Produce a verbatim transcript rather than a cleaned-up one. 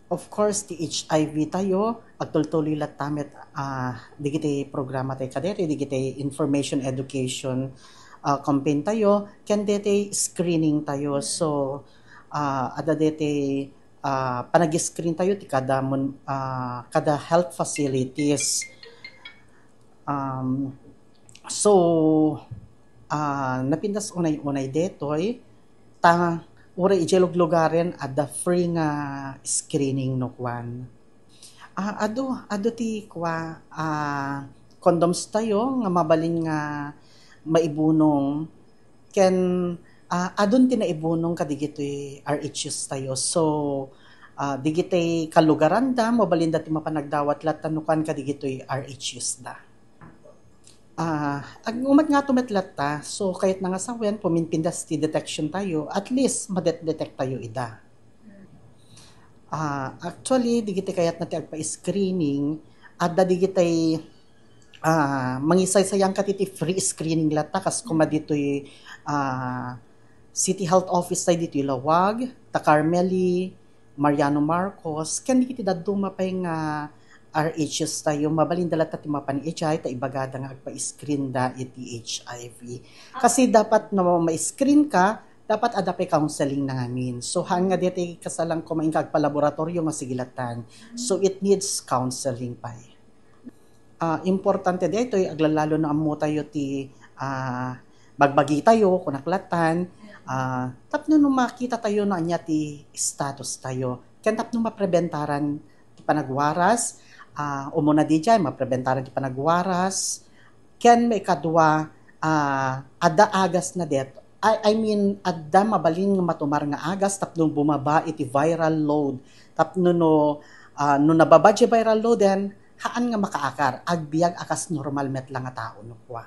Of course, ti H I V tayo, agtultuloy latta met, ah, digiti programa tayo kadeti, digiti information education, ah, campaign tayo, ken deti screening tayo. So, ah, adda deti, ah, panag-screen tayo ti kada mun-, ah, kada health facilities. Um, so, ah, napintas unay-unay detoy, ta uray idiay luglugaren adda free nga screening no kuan. Ah, adu, adu ti kua, ah, condoms tayo nga mabalin nga maibunong ken, ah, adun ti naibunong kadigitoy R H Us tayo. So, ah, digitay kalugaranda, mabalinda ti mapanagdawat latta no kuan kadigitoy R H Us da. Ah, ag-, umat nga tumet latta, so kayat na nga sawen, puminpindas ti detection tayo, at least, madet-detect tayo ida. Ah, actually, digiti kayat na ti agpa-screening, adda digitay, ah, mangisaysayang kati ti free screening latta, kas kuma ditoy, ah, City Health Office tayo ditoy Lawag, ta Carmeli, Mariano Marcos, ken digiti dadduma pay nga R H Us tayo, mabalinda latta ti mapan idiay, ta ibagada nga agpa-screen da iti H I V. Kasi dapat no ma-screen ka, dapat adda pay counseling na ngamin. So, haan nga deti kasalang kuma inka agpalaboratorio nga sigilatan. So, it needs counseling pay. Ah, importante daytoy, aglalalo no ammo tayo ti, ah, bagbagi tayo, kunak latan, ah, tapno no makita tayo no ania ti status tayo. Ken tapno mapreventaran ti panagwaras, ah, umuna didiay, mapreventaran ti panagwaras, ken maikadua, ah, adda agas na det-, I, I mean, adda mabalin nga matumar nga agas tapno bumaba iti viral load. Tapno no, ah, no nababa ti viral load, then haan nga makaakar, agbiag a kas normal met la nga tao no kua.